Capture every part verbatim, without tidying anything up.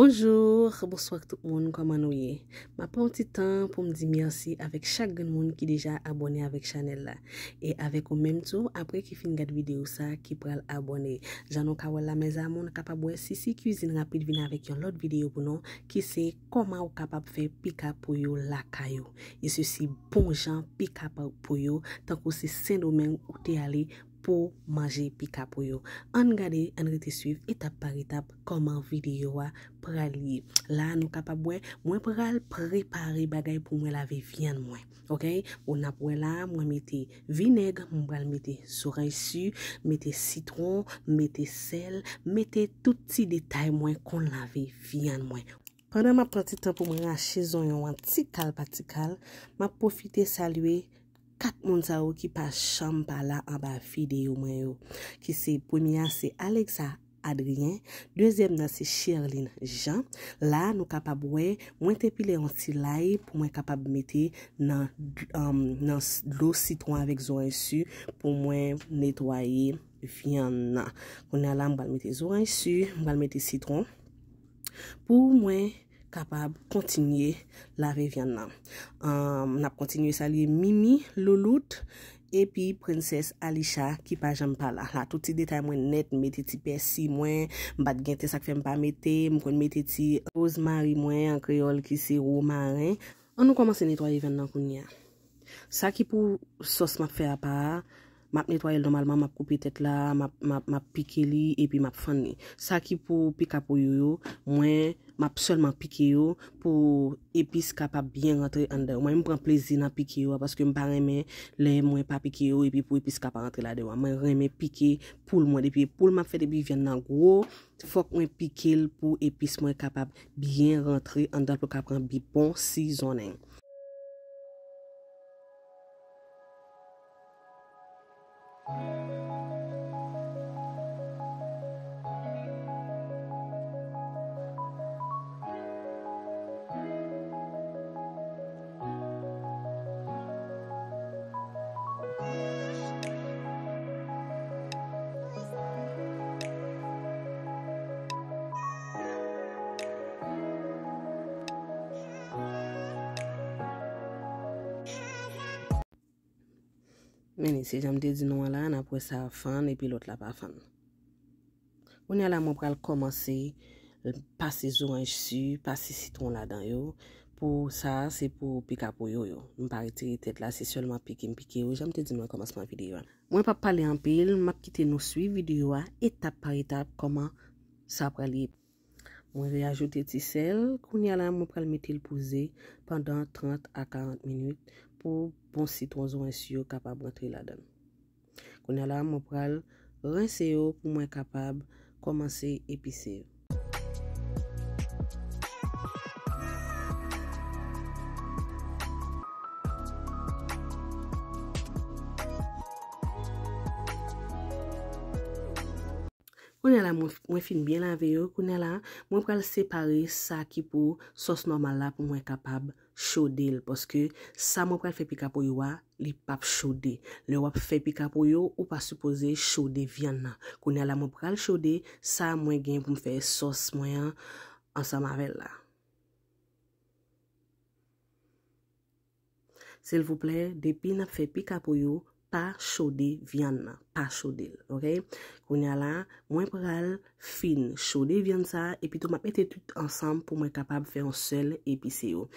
Bonjou, bonswa tout moun, kòman nou ye? M ap pran yon ti tan pou m di mèsi avèk chak grenn moun ki deja abòne avèk chanèl la. E avèk ou menm tou, apre ki fin gad videyo sa, ki pral abòne. Jan nou ka wè l la, mes amours, nou kapab wè Sisi Cuisine Rapide vin avèk yon lòt videyo pou nou, ki se kòman ou kapab fè pika pou yo lakay ou. E sesi bon jan pika pa-, pou yo, tankou se Sendomeng ou te ale pou manje pika pou yo. Ann gade, ann rete swiv etap pa etap kòman videyo a pral ye. La, nou kapab wè, mwen pral prepare bagay pou mwen lave vyann mwen. Oke? Bon, n ap wè la, mwen mete vinèg, mwen pral mete zoranj si, mete sitwon, mete sèl, mete tout ti detay mwen konn lave vyann mwen. Pandan m ap pran ti tan pou mwen rache zonyon an ti kal pa ti kal, m ap pwofite salye kat moun sa yo ki pa janm pa la anba videyo mwen yo. Ki se, premye a se Alexa Adrien, dezyèm nan se Sherline Jean. La, nou kapab wè, mwen te pile yon ti lay pou mwen kapab mete nan, um, nan s-, dlo sitwon avèk zoranj si pou mwen netwaye vyann nan. Kounye a la, m pral mete zoranj si, m pral mete sitwon pou mwen kapab kontinye lave vyann nan. Ahn, n ap kontinye salye Mimi Loulout epi Prensès Alisha ki pa janm pa la. La, tout ti detay mwen nèt, m mete ti pèsi mwen, m pa t gen te, sa k fè m pa mete, m konn mete ti rozmari mwen, an kreyòl ki se womaren. Ann nou kòmanse netwaye vyann nan kounye a. Sa ki pou sòs m ap fè apa a, m ap netwaye l nòmalman, m ap koupe tèt la, m ap, m ap, m ap pike li, epi m ap fann li. Sa ki pou pika pou yo yo, mwen, m ap sèlman pike yo pou epis kapab byen rantre anndan yo. Mwen, m pran plezi nan pike yo a, paske m pa renmen lè mwen pa pike yo, epi pou epis ka pa rantre ladan yo a. Mwen renmen pike poul mwen. Depi poul m ap fè, depi vyann nan gwo, fòk mwen pike l pou epis mwen kapab byen rantre anndan l pou l ka pran bi-, bon seasoning. Men li, se jan m te di nou an la, n ap wè sa fann epi lòt la pa fann. Kounye a la, mwen pral kòmanse pase zoranj si, pase sitwon ladan yo. Pou sa, se pou pika pou yo yo. M pa retire tèt la, se sèlman pike m pike yo, jan m te di nou nan kòmansman videyo a. Mwen p ap pale anpil, m ap kite nou swiv videyo a etap pa etap kòman sa pral ye. Mwen reajoute ti sèl. Kounye a la, mwen pral mete l poze pandan trant a karant minit pou bon sitwon zoranj si yo kapab rantre ladan l. Kounye a la, mwen pral rense yo pou mwen kapab kòmanse epise yo. Kounye a la, mwen, mwen fin byen lave yo. Kounye a la, mwen pral separe sa ki pou sòs nòmal la pou mwen kapab chode l. Paske sa mwen pral fè pika pou yo a, li p ap chode. Lè w ap fè pika pou yo, ou pa sipoze chode vyann nan. Kounye a la, mwen pral chode sa mwen gen pou m fè sòs mwen an ansanm avè l la. Silvouplè, depi n ap fè pika pou yo, pa chode vyann nan, pa chode l, oke? Kounye a la, mwen pral fin chode vyann sa, epi tou m ap mete tout ansanm pou mwen kapab fè yon sèl epise yo.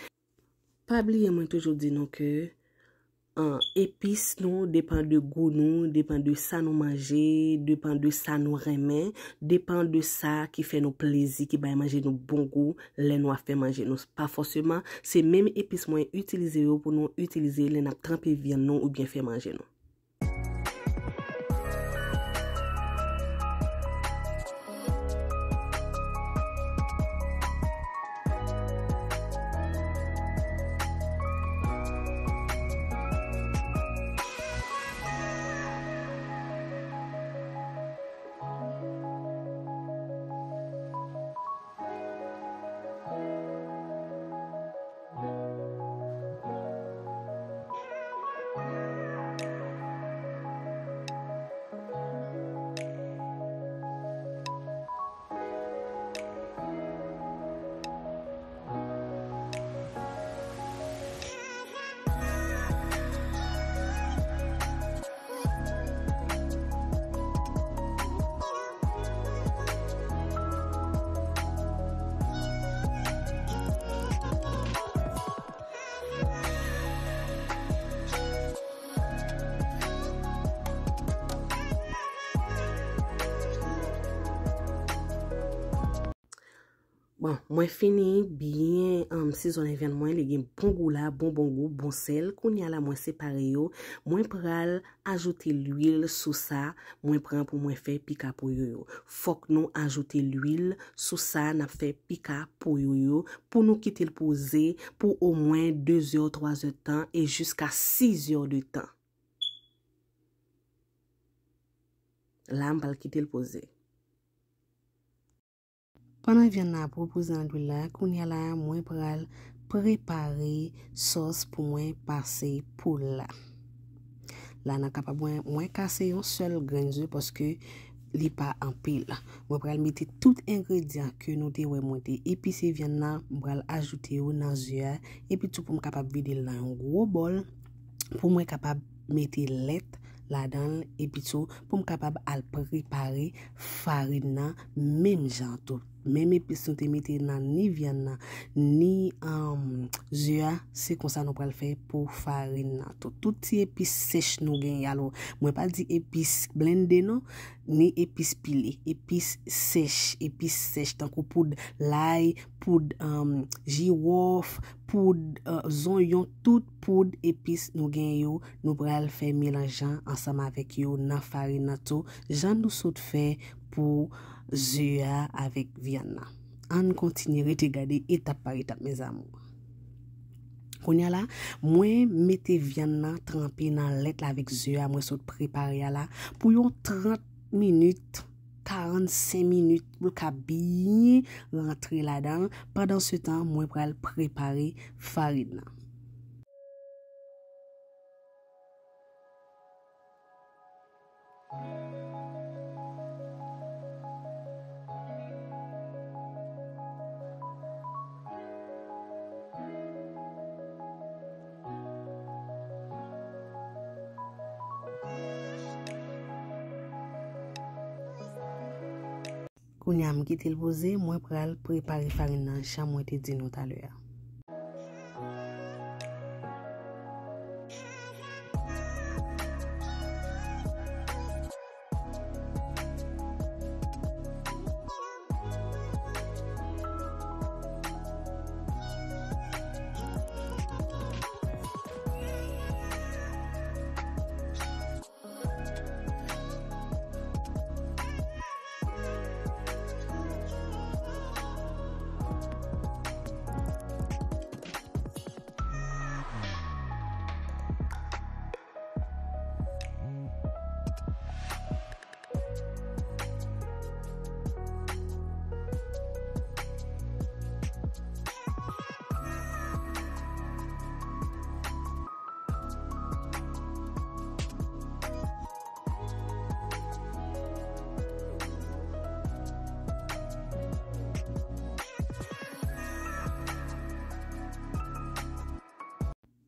Pa bliye, mwen toujou di nou ke, an, epis nou depann de gou nou, depann de sa nou manje, depann de sa nou renmen, depann de sa ki fè nou plezi, ki bay manje nou bon gou lè nou ap fè manje nou. Pa fòseman se menm epis mwen itilize yo pou nou itilize lè n ap tranpe vyann nou oubyen fè manje nou. Bon, mwen fini byen, um, sizonnen vyann mwen, li gen bon gou la, bon, bon gou, bon sèl. Kounye a la, mwen separe yo. Mwen pral ajoute lwil sou sa, mwen pran pou mwen fè pika poyo yo. Fòk nou ajoute lwil sou sa n ap fè pika poyo yo pou nou kite l poze pou omwen de zè, twa zè tan e jiska sis zè de tan. La, m pral kite l poze. Pandan vyann nan ap repoze nan lwil la, kounye a la, mwen pral prepare sòs pou mwen pase poul la. La, nan kapab mwen, mwen kase yon sèl grenn ze paske li pa anpil. Mwen pral mete tout engredyan ke nou te wè mwen te epise vyann nan, mwen pral ajoute yo nan ze a, epi tou pou m kapab vide l nan yon gwo bòl, pou mwen kapab mete lèt ladan l, epi tou pou m kapab al prepare farin nan menm jan tou. Menm epis nou te mete nan ni vyann nan, ni, um, ze a, se konsa nou pral fè pou farin nan tou. Tout ti epis sèch nou genyen. Alò, mwen pa di epis blende non, ni epis pile, epis sèch, epis sèch tankou poud lay, poud, um, jiwòf, poud, uh, zonyon, tout poud epis nou gen yo, nou pral fè melanj lan ansanm avèk yo nan farin nan tou, jan nou sot fè pou ze a avèk vyann nan. Ann kontinye rete gade etap pa etap, mes amours. Kounye a la, mwen mete vyann nan tranpe nan lèt la avèk ze a mwen sot prepare a la pou yon trant minit, karannsenk minit, pou l ka byen rantre ladan l. Pandan se tan, mwen pral prepare farin nan. Kounye a m kite l poze, mwen pral prepare farin nan jan mwen te di nou talè a.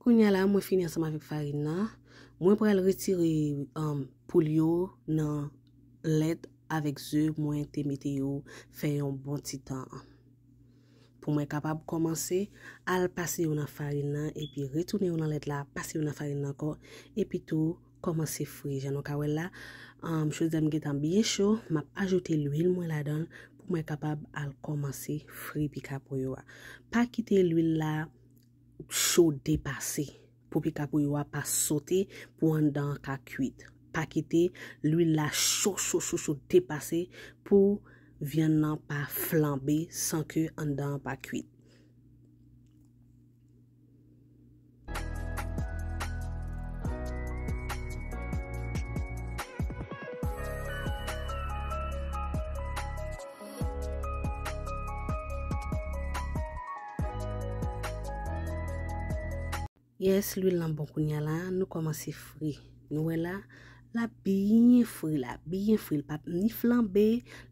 Kounye a la, mwen fini ansanm avèk farin nan. Mwen pral retire, um, poul yo nan lèt avèk ze mwen te mete yo fè yon bon ti tan an. Pou mwen kapab kòmanse al pase yo nan farin nan, epi retounen yo nan lèt la, pase yo nan farin nan ankò, epi tou kòmanse fri. Jan nou ka wè l la, um, jodi a m gentan byen cho, m ap ajoute lwil mwen ladan l pou mwen kapab al kòmanse fri pika poyo a. Pa kite lwil la cho depase pou pika poyo a pa sote, pou anndan an ka kwit. Pa kite lwil la cho, cho, cho, cho depase pou vyann nan pa flanbe san ke anndan an pa kwit. Yes, lwil lan bon kounye a la, nou kòmanse fri. Nou wè la, l ap byen fri la, byen fri. Li p ap ni flanbe,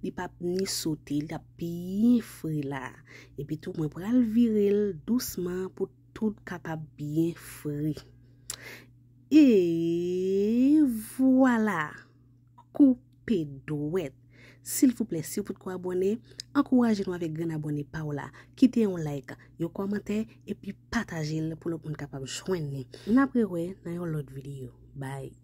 li p ap ni sote, l ap byen fri la. Epi tou, mwen pral vire l dousman pou tout kapab byen fri. E vwala! Koupe dwèt! Silvouplè, si w potko abòne, ankouraje nou avèk grenn abòne pa w la. Kite yon like, yon kòmantè, epi pataje l pou lòt moun kapab jwenn li. N ap rewè nan yon lòt videyo. Bye!